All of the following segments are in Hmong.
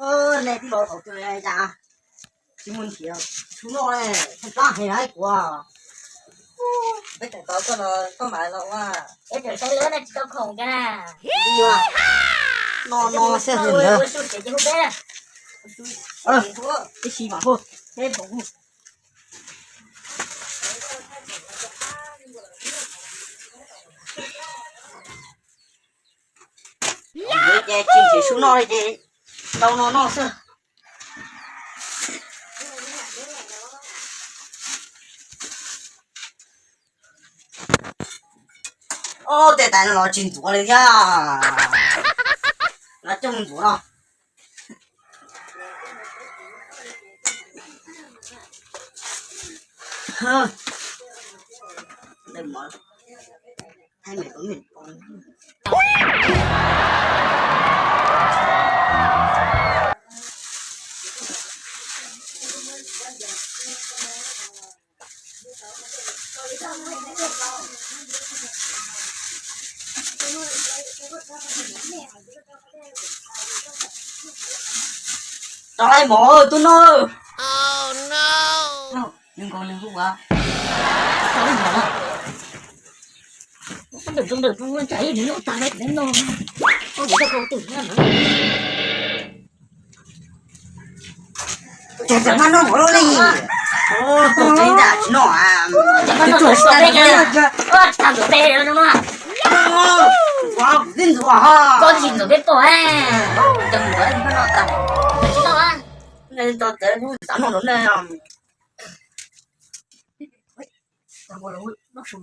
Nej tij laug thaum twg cas tsis mus nrhiav tshub noj ne, tshaib plab heev hais kuv. Peb tseem tos koj los koj mam los ua. Peb tseem saib lawv ne tsis tau khoom cas na. No no xwb ntawd. Ua su tsev ces hu peb. Ib si mam hu, peb pom hu. Ces tsis nrhiav su noj li ces ntau no noj xwb. Ob, tej tais no los tsis ntxuav li thiab. Lawv coj mus ntxuav no. Rau laib mov tuaj noj. Nws nkaus nws hu ua. Rau laib mov. Ntawm zoo ntawm zoo tsam ib nws noj tag nws noj. Koj yuav coj koj twm na. Ces cov mab noj mov loj li. Tus tsev nram tsis noj. Tag ntuj pe no. Kuv tib ntxuav ho. Koj tsis ntxuav peb pom. Cov ntxuav no tas. Tsis noj. Txav noj ntxuav nej. Noj su,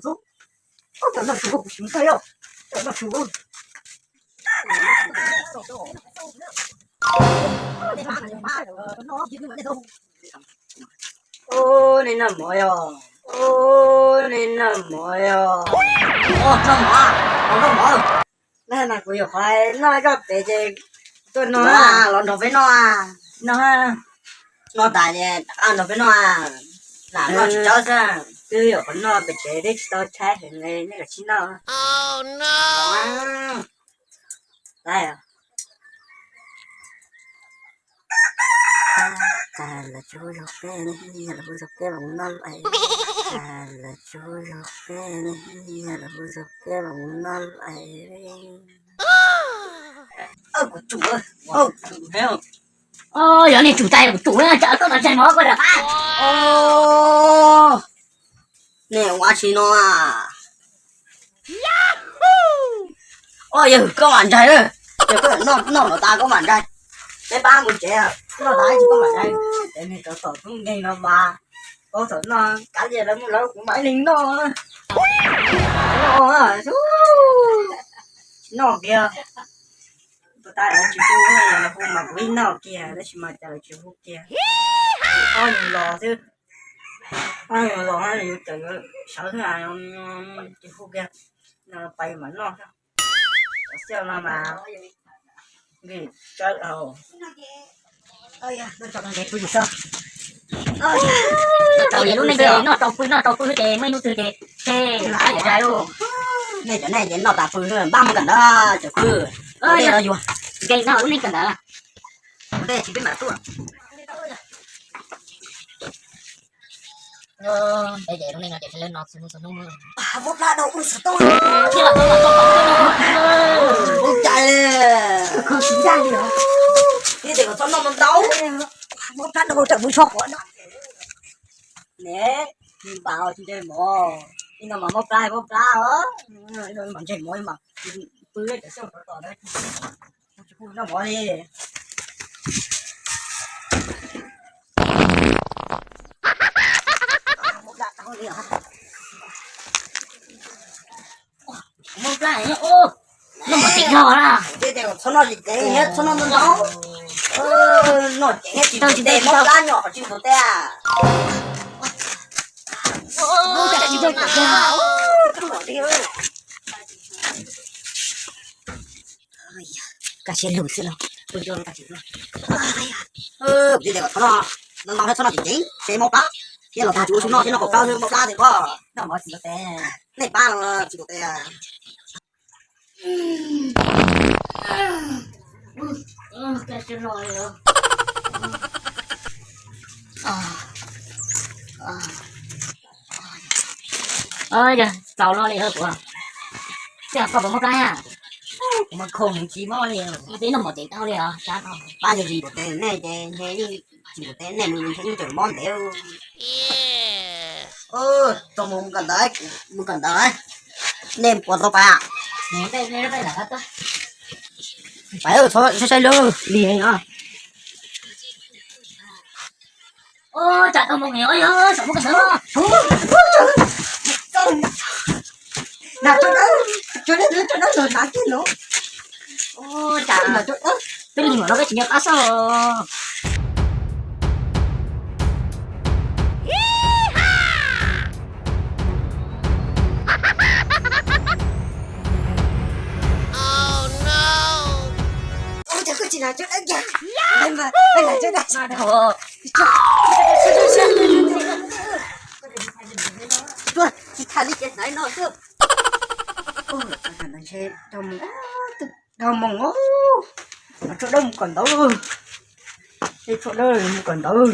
noj su, kuv tsis ntshai os. Noj su. Ub, nej noj mov yog, ub, nej noj mov yog. Noj mov, noj mov. Naj, kuv yuav qhov noj zoj pem ces tuaj noj los nrog peb noj. Noj, noj tas ces rov qab nrog peb noj. Lam noj tsis tsawg xwb. Twb yuav qhov noj pem tsev twb tsis tau tshaib heev li, nej kav tsij noj. Cas lawv tsis hu zog peb ne, lawv hu zog peb los mus noj lawm. Cas lawv tsis hu zog peb ne, lawv hu zog peb los mus noj lawm. Kuv tsum, kuv tsum. Yog nej tsum tas kuv tsum, tsam koj tos ntshai mov koj rov qab. Nej ua tsi no? Yog koj mam ntshai, yog koj noj noj no tas koj mam ntshai. Peb pab mus tsev, noj tas tsis koj mam ntshai. Ces nws tau tom tub nkeeg no mas, tau tom noj kav liam lawv mus lawv kuv mam ib leeg noj. Noj, tsis noj kiag. Tus tas lawv tsis hu, lawv hu mas kuv ib noj kiag, tab sis mas cas lawv tsis hu kiag. Ob nus los xwb, ob nus los yuav cawm yuav sawv xwb, tsis hu kiag. No pais mam noj xwb. Xiaj no mas nqis tsawv. Tau lub neej ces noj tau pw noj tau pw ces muaj ib hnub twg ces tseg lawm, yog dai lauj. Nej cov neeg ces noj tas pw xwb, npaj mus kawm ntawv cov kwv. Tej no yuav nkees no lub neej kawm ntawv. Tej tsis peb mam tuaj. Peb ces lub neej no ces lawv no txhua hnub txhua hnub. Mob plab dhau ub xov tooj. Ub cai li. Kuv siv ncaj li os. Ib tes kom txhob noj ntau ntau. Mob plab dhau tsam mus so quav no. Ne, npam tsis ntseg mov. Ib no mas mob plab mob plab os. Ib no mas ntseg mov mas pw cov xyoob tom tom ntawd. Tsis pub noj mov li. Mob plab, noj mov tsis yog na. Txhob noj tsis ceev, txhob noj ntau ntau. Noj ceev tsis tau tsis nteg, mob plab nyom qhov tsis tus teb. Kaj siab lug xwb los pw rau kaj tsis. Kuv tsis tias kom txhob noj, no no thiab txhob noj tsis ceev, ces mob plab thiab los txog tsis ua su noj thiab noj kaum plaub xwb mob plab tiag pob. Noj mov tsis tus teb, nej pab no tsis tus teb. Kaj siab lug li. Yog txaus no li kuv, koj puas muaj plab? Kuv mas khoom heev tsis mob li, twb noj mov ceev tau li os. Pab yog tsis npaum tes nej ces ntshe yeej tsis npaum tes nej mus ntshe yeej tseem mob ntev. Txog mus mus kawm ntawv, mus kawm ntawv, nej puas tau pais? Pais saib saib lub li no. Ua cas tau moo, yog saum muaj kawm ntawv. Nas, cov dawb, cov dawb los hnav kiag los. Ua cas twb lig mam no peb tsis nco qab xwb. Ua cas koj tsis hnav cov dawb kiag? Tuaj, tsis tham li ces hnav no xwb. Ntshe dhau moos, dhau moos, tshuav dawb mus kawm ntawv, tshuav dawb mus kawm ntawv.